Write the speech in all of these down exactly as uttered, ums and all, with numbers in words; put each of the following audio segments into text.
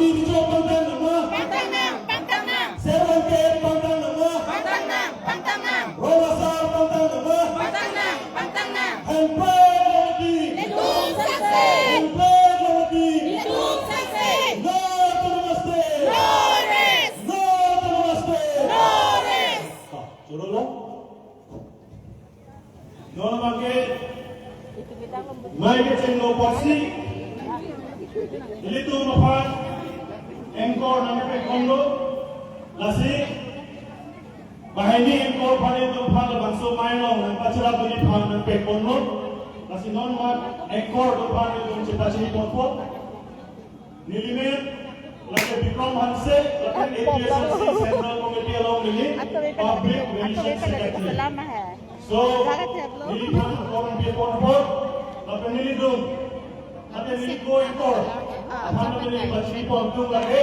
Tichok pangtang nang ma? Pangtang nang, pangtang nang. Seven K pangtang nang ma? Pangtang nang, pangtang nang. Rong Asar pangtang nang ma? Pangtang nang, pangtang nang. Hemprek longdi. Ilitum sangse. Hemprek longdi. Ilitum sangse. No autonomous state. No rest. No autonomous state. No rest. Ah, choro lo. Non abangke, mai kechenglo apotsi, ilitum aphan anchor nangpekponlo, lasi, banghini anchor aphan ilitum aphan labangso mai along nangpachara dunji aphan nangpekponlo, lasi non mat anchor atum aphan ilitum chepachiniponpo. Nelimen, lake Bikram Hanse, lake A P H L C Central Committee along neli, Public Relations Secretary. So, neliphan koron pi ponpo, lake nelitum, lake neli ko-anchor, aphan lake neli pachiniponpo lake,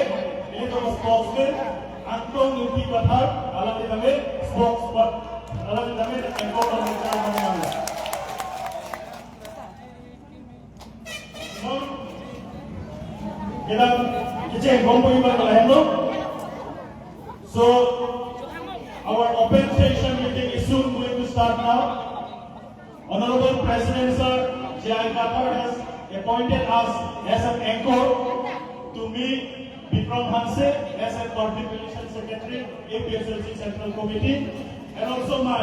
nelitum spokesman, Angtong Ingti Kathar, alangli tame spokesman, alangli tame anchor along nangkam. Kedam kecheng bompo iba kalahenlo. So, our open session meeting is soon going to start now. Honorable President Sir J I Kathar has appointed us as an anchor to me, Bikram Hanse, as a Public Relations Secretary, A P H L C Central Committee, and also my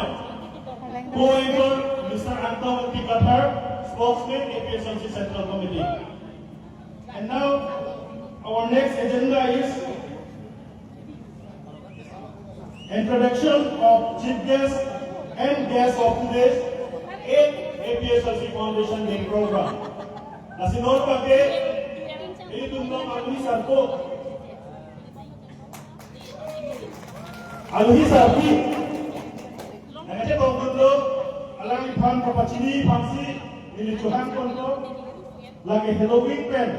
co-anchor, Mister Angtong Ingti Kathar, spokesman, A P H L C Central Committee. And now, our next agenda is introduction of chief guest and guest of today's eighth A P H L C Foundation Day program. Lasi non abangke, ilitum along alangli sarpo. Alangli sarpi. Nangkachetongdunlo, alangliphan kapachini aphansi neli chohangponlo, lake Hillowing pen,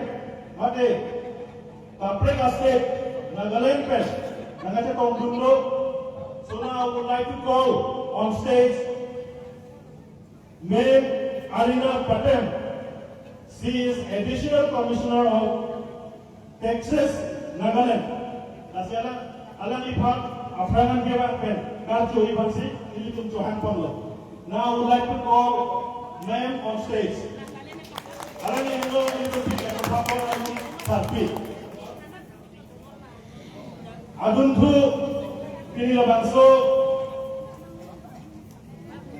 mate kaprek a-state, Nagaland pen, nangkachetongdunlo. So now I would like to call on stage Ma'am Arina Patem. She is Additional Commissioner of Taxes, Nagaland. Lasi alang, alangliphan aphrang an kevang pen karjuji aphansi ilitum chohangponlo. Now I would like to call ma'am on stage. Alangli henlo ilitum pi kepapon alangli sarpi. Adunthu pini labangso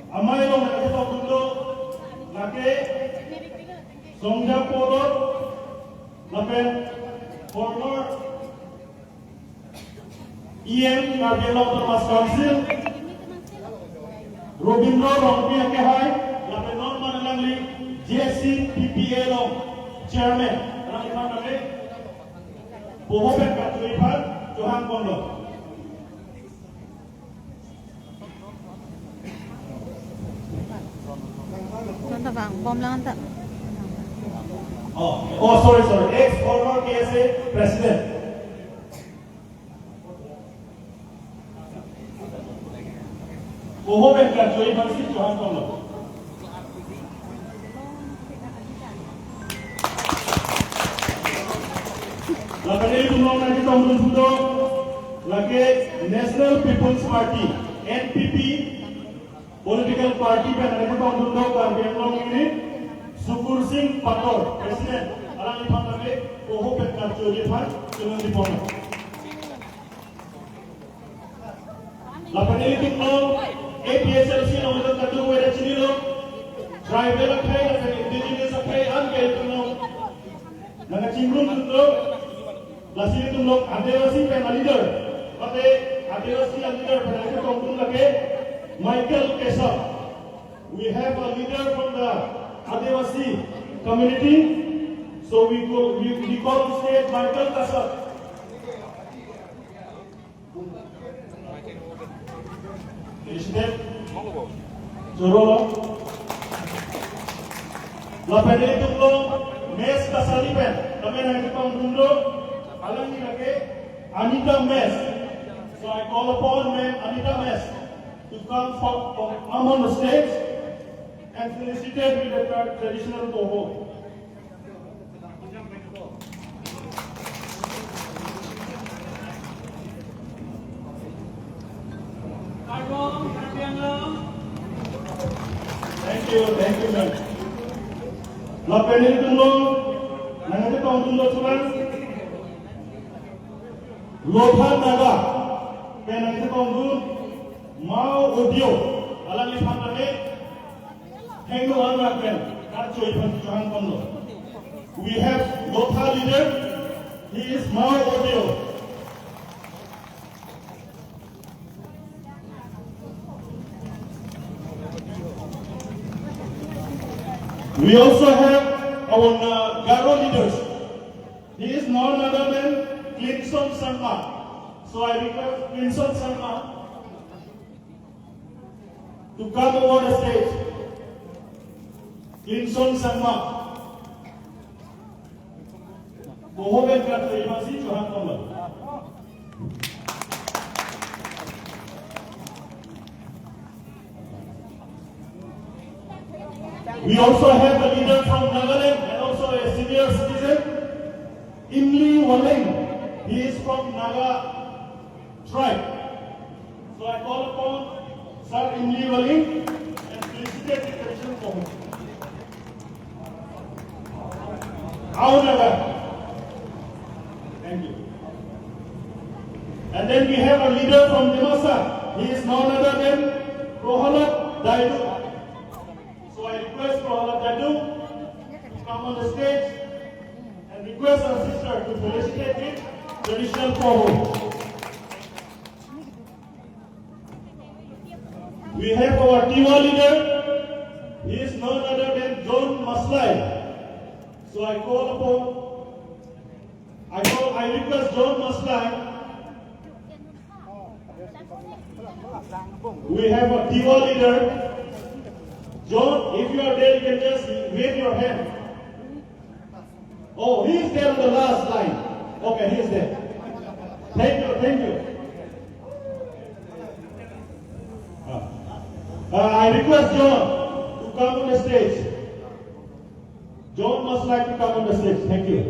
amei along nangketokdunlo, lake Songja Podot lapen former E M Karbi Anglong Autonomous Council, Robindro Rongpi akehai, lapen non man alangli J C P P A along chairman, alangliphan kami poho pen karjuji aphan chohangponlo. Nonta bang, bom lang anta. Oh, oh, sorry, sorry. Ex former K S A president. Poho pen karjuji aphansi chohangponlo. Lapen ilitum along nangketongdun pulo, lake National People's Party, N P P, political party pen nangketongdunlo Karbi Anglong Unit, Sukur Sing Pator, President, alangliphan kami poho pen karjuji aphan chiningriponlo. Lapen ilitum along A P H L C along itum kadokave ta chinilo. Tribal akhei lapen indigenous akhei an ke ilitum along nangkachingrumdunlo. Lasi ilitum along Adivasi pen a-leader, mate Adivasi a-leader pen nangketongdun lake Michael Keshav. We have a leader from the Adivasi community. So we call, we, we call on stage Michael Keshav. Initiative. Choro lo. Lapen ilitum along Mess Kasari pen, kami nangketongdunlo, alangli lake Anita Mess. So I call upon Ma'am Anita Mess to come for, for, come on the stage and felicitate with the tra-, traditional poho. Thank you, thank you, ma'am. Lapen nelitum along nangkachetongdunlo chulang Lotha Naga pen nangkachetongdun Mao Odeo, alangliphan tame hengno arnak pen kachoi aphan chohang ponlo. We have Lotha leader, he is Mao Odeo. We also have our uh, Garo leaders. He is none other than Clinton Sangma. So I request Clinton Sangma to come over the stage. Clinton Sangma. Bohoben kan terima kasih Tuhan Allah. We also have a leader from Nagaland and also a senior citizen, Imli Waleng. He is from Naga tribe. So I call upon Sir Imli Waleng and felicitate the traditional committee. Aonaga. Thank you. And then we have a leader from Dimasa. He is none other than Prohalad Daidu. So I request Prohalad Daidu to come on the stage and request our sister to felicitate with traditional proverb. We have our Tiwa leader. He is none other than John Maslai. So I call upon, I call, I request John Maslai. We have a Tiwa leader. John, if you are there, you can just wave your hand. Oh, he is there on the last line. Okay, he is there. Thank you, thank you. Uh, uh, I request John to come on the stage. John Maslai to come on the stage. Thank you.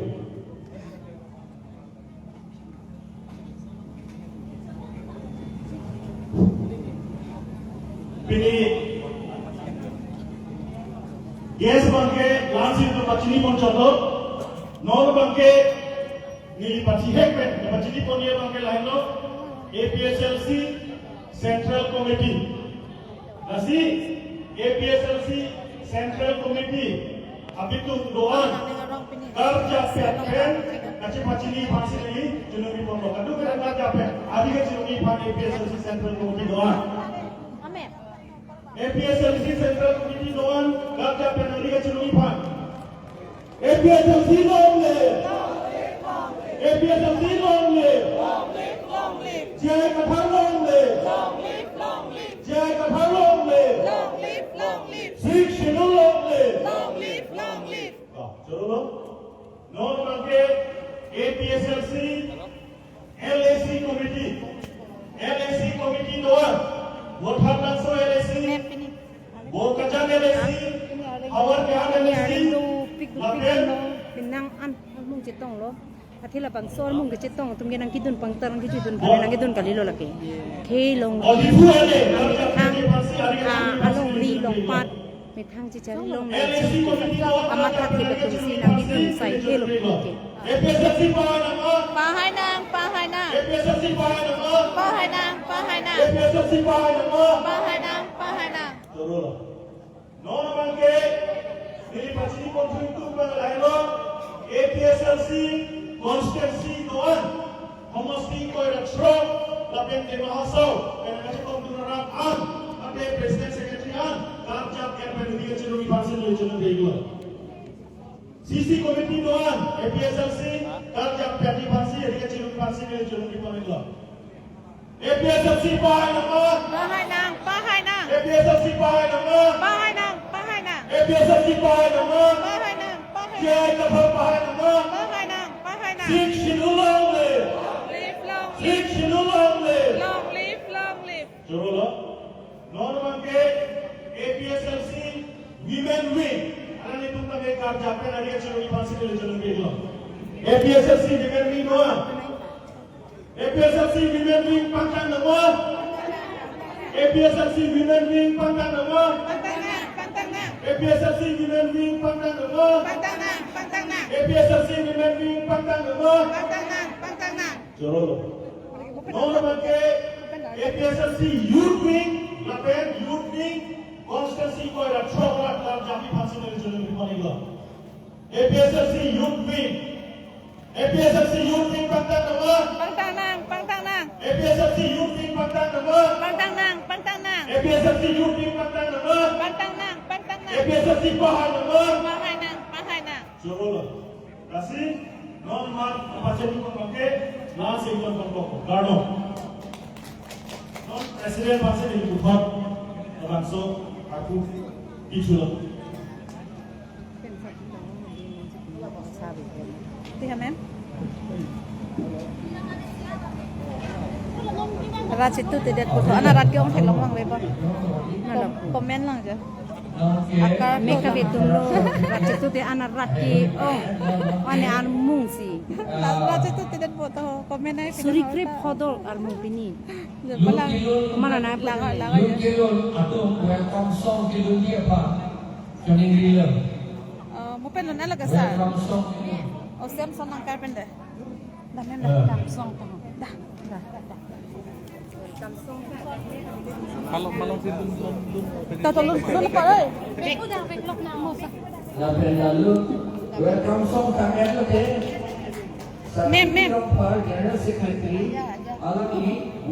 Pini guest abangke la-ansi nelitum pachini pon chotlo, non abangke neli pachihek pen pachini ponji abangke lahenlo, A P H L C Central Committee. Lasi A P H L C Central Committee abitum do-an karjapet pen kachepachini aphansi neli choningri ponlo. Kadokave karjapet, ari kachiningri aphan A P H L C Central Committee do-an. A P H L C Central Committee do-an karjapet ari kachiningri aphan. A P H L C long live! A P H L C long live! Long live, long live! J I Kathar long live! Long live, long live! J I Kathar long live! Long live, long live! Sixth Schedule long live! Long live, long live! Ah, chalo lo. Non abangke A P H L C L A C committee, L A C committee do-an, Vothatlangso L A C, Bokajan L A C, Howraghat L A C, lapen pinang an armung chetonglo. Athe labangso armung kechetong atum ke nangkedun pangtar, nangkejudun pare, nangkedun kalilo lake. Athe long, Diphu L A, methang, ah, alongri longpat, methang chechari longle, amatha thip atumsi nangkedun sai thelo ke. A P H L C pahai nang ma? Pahai nang, pahai nang. A P H L C pahai nang ma? Pahai nang, pahai nang. A P H L C pahai nang ma? Pahai nang, pahai nang. Chalo lo. Non abangke neli pachini ponthu itum abang lahenlo, A P H L C constituency do-an, homosti ingkoi ra throk, lapen Dima Hasao pen kachetongdun arat an, lapen president secretary an karjapet pen neli kachiningri aphansi neli choningri iklo. C C committee do-an, A P H L C karjapet aphansi neli kachiningri aphansi neli choningri pon iklo. A P H L C pahai nang ma? Pahai nang, pahai nang. A P H L C pahai nang ma? Pahai nang, pahai nang. A P H L C pahai nang ma? Pahai nang, pahai nang. J I Kathar pahai nang ma? Pahai nang, pahai nang. Sixth Schedule long live! Long live, long live! Sixth Schedule long live! Long live, long live! Chalo lo. Non abangke A P H L C Women Wing, alanglitum tame karjapet ari kachiningri aphansi neli choningri iklo. A P H L C Women Wing do-an. A P H L C Women Wing pangtang nang ma? A P H L C Women Wing pangtang nang ma? Pangtang nang, pangtang nang. A P H L C Women Wing pangtang nang ma? Pangtang nang, pangtang nang. A P H L C Women Wing pangtang nang ma? Pangtang nang, pangtang nang. Choro. Non abangke A P H L C Youth Wing, lapen Youth Wing Constituency ko era throk rat lam jaki phansi neli choro ni pon iklo. A P H L C Youth Wing. A P H L C Youth Wing pangtang nang ma? Pangtang nang, pangtang nang. A P H L C Youth Wing pangtang nang ma? Pangtang nang, pangtang nang. A P H L C Youth Wing pangtang nang ma? Pangtang nang, pangtang nang. A P H L C pahai nang ma? Pahai nang, pahai nang. Choro lo. Lasi, non ma, pacheni ko pake, na se yon ko ko. Karno. Non president pacheni ko thot. Labangso, aku, ichulo. Ti ha mem? Rat situ tedet puthot, ana rat ke-ong theklong vangve po. Kom-, comment lang jo. Akar me kabe tumlo. Rat situ te ana rat ke-ong. Ane armung si. Rat, rat situ tedet puthot, comment ai. Suri krip pini hodol armung pini. Jo, palang. Mana na lang, lang, lang. Atum welcome song kedun dia pa. Joining rilo. Oh, mo pen lun ala kasa. Welcome song kedun. Oh, Samson nangkar pen deh. Dah, men dah, Eh. Welcome song tong. Dah, dah, dah. Kalau, kalau si lun, lun, lun. Tato lun, lun pa, eh. Lapen lalu, welcome song tang en lo deh. Mem, mem. Secretary, ya, ya. Alaki,